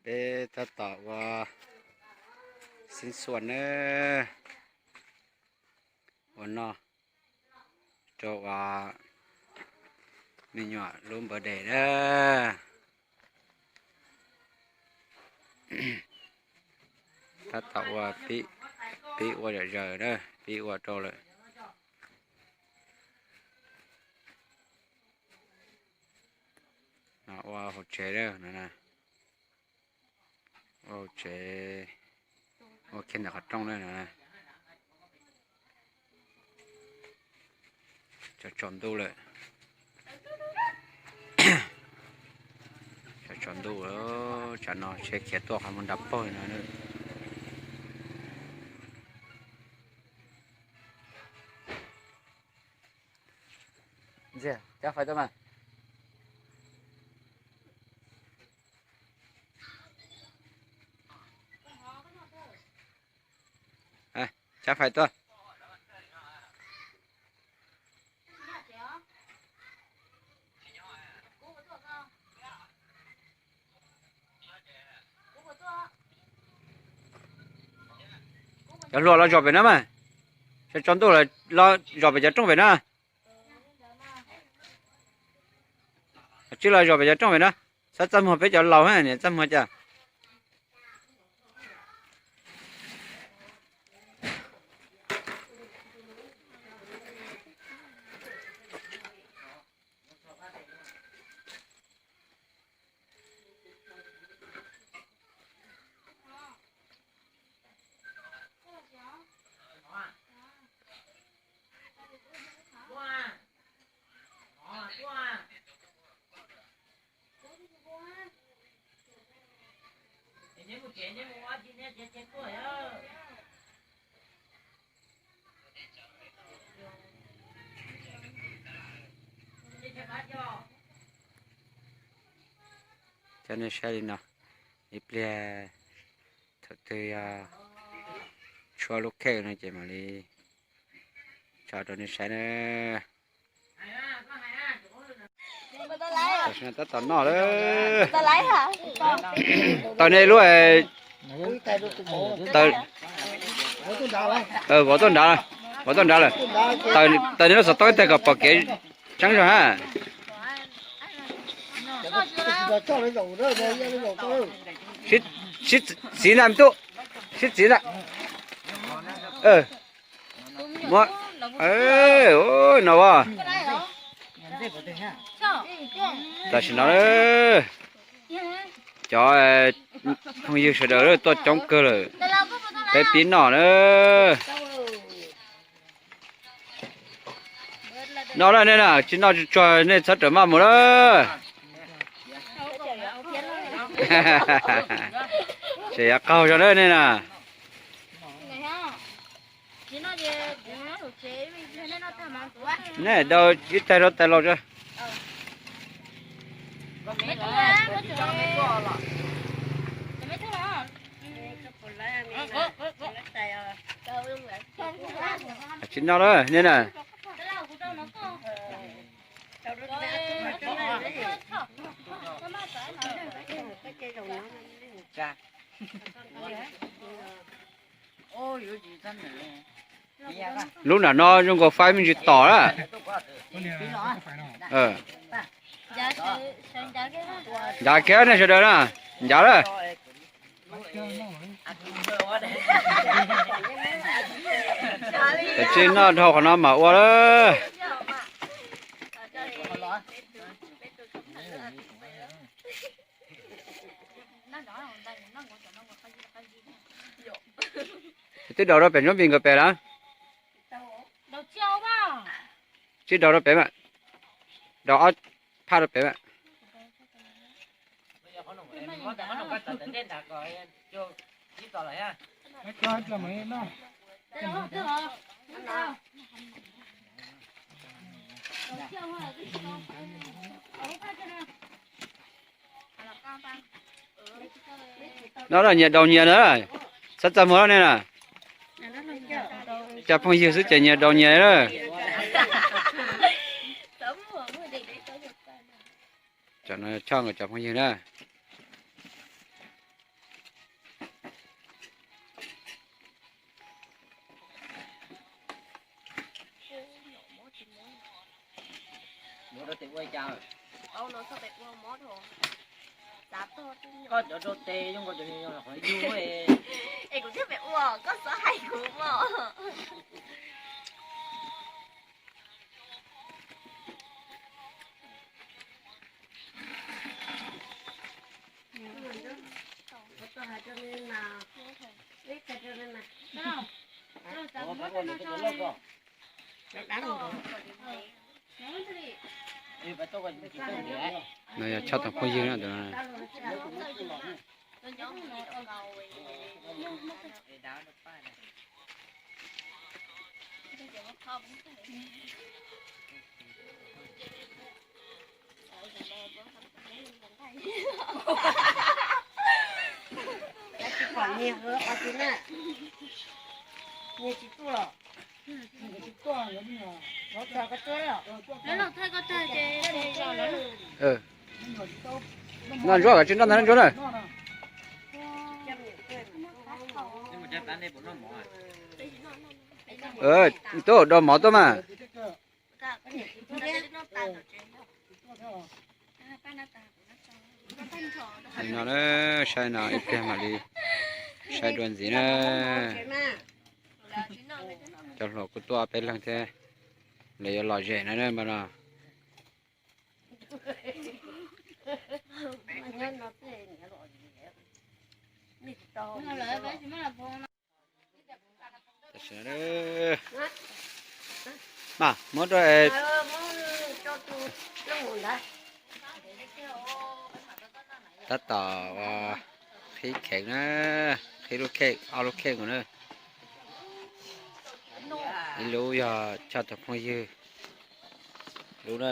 Peb tab tom ua xib xuas na, ua noj rau ua me nyuam lub npawv des na. Tab tom ua, pib ua zom zaws na, pib ua rau lawm. Ua hauv tsev, ua hauv tsev, ua kiag ntawm qhov rooj na. Tsaus tsaus ntuj lawm, tsaus tsaus ntuj, tsam no seb khiav tuaj qhov muag nram pawg no. Ntxiag, cab fais tuaj mas. Cab fais tuaj. Cov hluas los zom pem na mas. Tsaus tsaus ntuj lawm, los zom pem cov rooj pem na. Tsib los zom pem cov rooj pem na. Xav txaj muag peb cov laus, niam txaj muag cas. Coj nej saib li no, ib pliag thaum twg yog tshuab lub khej no ces mam li tso rau nej saib na. Tam sim no tab tom noj lawm. Taws nej lub, vov tuaj nrad, vov tuaj nrad lawm. Taws nej lub xov tooj ib teg kom pom kev tseeb zog ha. Sib txiv ntag me tub, sib txiv ntag. Muab, no as. Tam sim no cov phooj ywg sawv daws tuaj coob kawg lawm, peb pib noj na. Noj lawm nej na, tsis noj tsuag nej txhob rawm maj mus lawm. Tseem yuav qaug zog na nej na. Nej daus ib tais rau tais laus tso. Tsis noj lawm nej na. Lub nram no zoo nkaus faib me ntsis tom lawm. Ncav kiag nej sawv daws na, ncav lawm. Tam sim noj dhau qhov no mam ua lawm. Twb daus rau pem Ntsuab Npis nkawd pem lawm. Tsis daus rau pem mas, daus ob phaj rau pem mas. No nyias daus nyias na, txhob txaj muag nej na. Cov phooj ywg xwb ces nyias daus nyias na. Cov no coj nkawd cov phooj ywg na. Koj cov rau tes zoo nkaus cov niag yog qhov yug. Es kuv thiaj pem ua, koj txhob hais kuv mog. No yog Tshaj tus phooj ywg na. Noj ntsuab, koj tsis noj ntag, noj ntsuab na. Tub, do mov tuaj mas. Li no na, saib no ib pliag mam li saib dua ntxiv na. Cov hluas kuj tuaj peb leeg thiab, lawv yuav lom zem na npawg no. Mas muab rau. Tab tom qhib kheem na, qhib lub kheej, ob lub kheej na. Ib lub yog Tshaj tus phooj ywg lub na.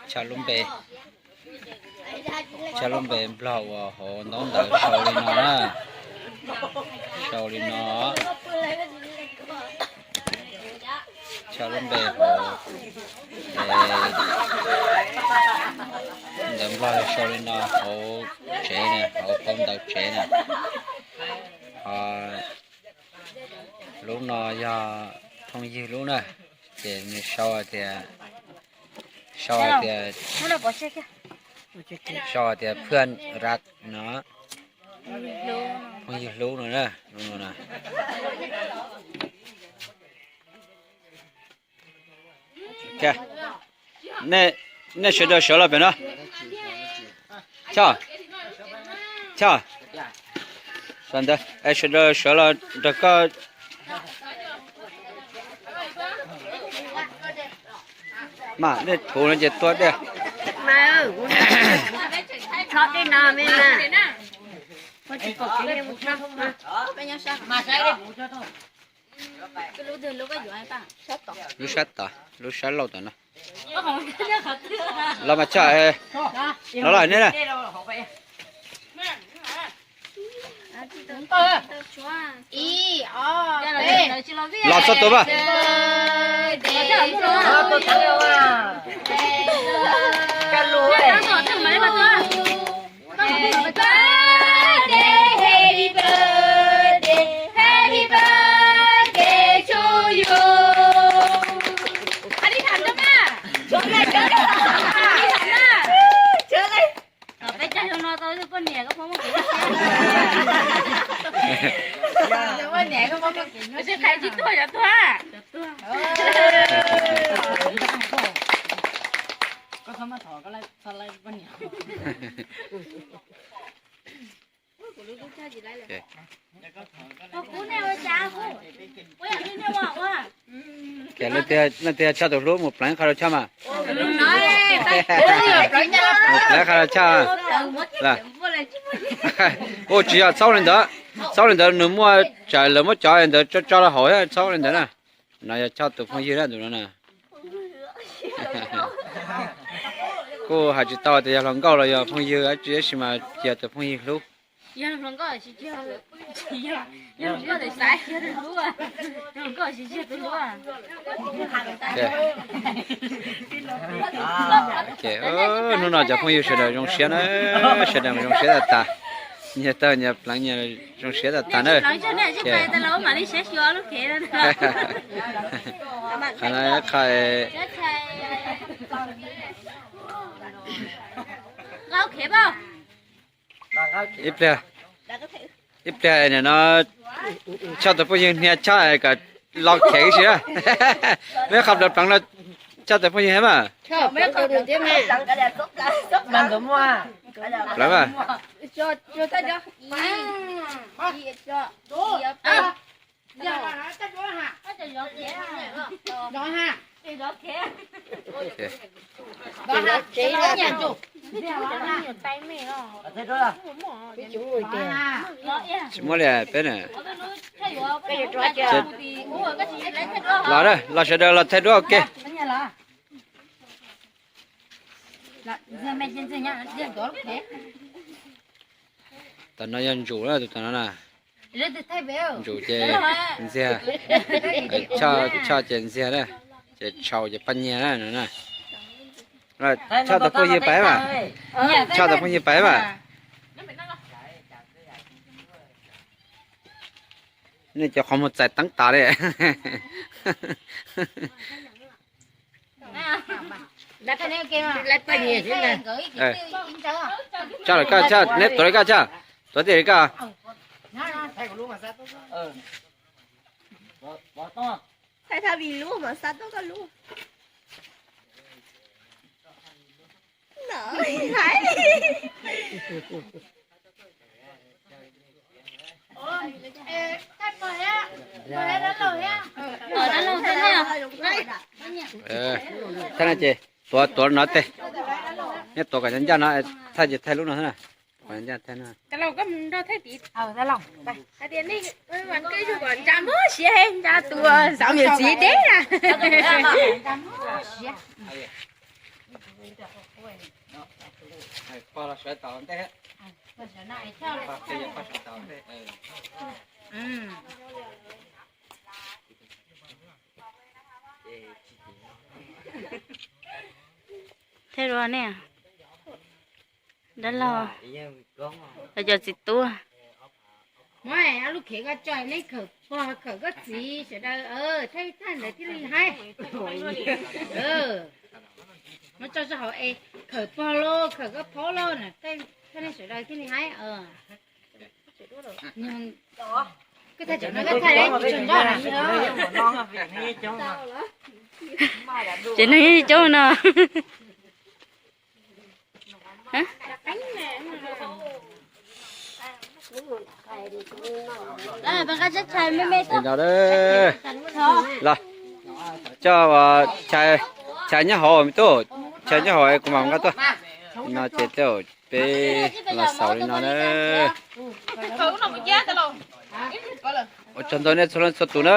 Tshaj lub npe, tshaj lub npe Nplog uas hauv ntaub ntawv sau li no na. Sau li no. Tshaj lub npe hauv ntawv Nplog sau li no hauv tsev na, hauv phau ntawv tsev na. Ho lub no yog phooj ywg lub na, ces nws sau hais tias, sau hais tias, sau hais tias เพื่อนรัก no. Phooj ywg hlub no na, lub no na. Nej sawv daws sawv los pem no. Choj, Choj, sawv daws sawv los nrog koj. Mas nej thuv no ces tua diaj. Lub sab tod, lub sab laug tom no. Los mas Choj, los los nej na. Los txog tus mas. Peb cov zoo no tau poj niam koj phob muaj kev nyuaj siab. Poj niam koj phob muaj kev nyuaj siab. Qhia tsis tuag cov tuag. Koj txhob maj thov koj txhob laij poj niam. Leej twg yog Tshaj tus hlub mus pleev qha rau Tshaj mas. Mus pleev qha rau Tshaj. Ua tsis yog txhob li ntawd, txhob li ntawd nws muaj tsam lawv muab cov ntawd tso tso rau hauv, txhob li ntawd na. No yog Tshaj tus phooj ywg na, tus no na. Kuj hais tsis tau tias yog hluas nkauj los yog phooj ywg dab tsi tab sis mas yog tus phooj ywg hlub. Yog hluas nkauj tsis tsis yog, yog hluas nkauj tsis tsis yog tus hlub, hluas nkauj tsis tsis yog tus hlub. Hnub no cov phooj ywg sawv daws zoo siab na, sawv daws zoo siab tag tag, nyias tawg nyias pleev nyias zoo siab tag tag na. Qhov no qhov ib pliag, ib pliag nim no Tshaj tus phooj ywg hnia Tshaj kom los khev si na. Meb qhov pleev pleev no Tshaj tus phooj ywg mas. Pleev mas. Tsis muaj li peb na. Los, los sawv daws los thaij duab ua ke. Tam no yog ntsuv na, tus tam no na. Ntsuv ces ntxiag, Tshaj ces ntxiag na, ces tshau ces paj nyiag na no na. Tshaj tus phooj ywg pais mas, Tshaj tus phooj ywg pais mas. Nej cov qhov muag txais teeb tas li. Tshaj lawm koj, Tshaj, neb tuav li koj, Tshaj, tuav tiag li koj. Thaij thaj vim lub mas xav tuaj koj lub. Thaij no ces tuav, tuav no tej, nej tuav kom ncaj no, thaij ces thaij lub no xwb na. Kom ncaj thaij no. Hais tias nej ntsa muab siav, ntsa tus xav miam txiv deb na. Thaij dua ne, dab laug, cov txiv tub. Muab ob lub khev koj tso, neb khawm pog khawm koj txiv sawv daws, thaij thaij ntawd thiaj li haib. Muab tso rau hauv es khawm pog los khawm koj phob los na, thaij nej sawv daws thiaj li haib. Koj thaij, koj thaij, ces neeg coob no. Los, coj Chais nyob hauv me tub, Chais nyob hauv kuv mam nqa tuaj. No ces tej zaum peb los xaus li no na. Ua tsaug ntau nej txhua leej txhua tus na.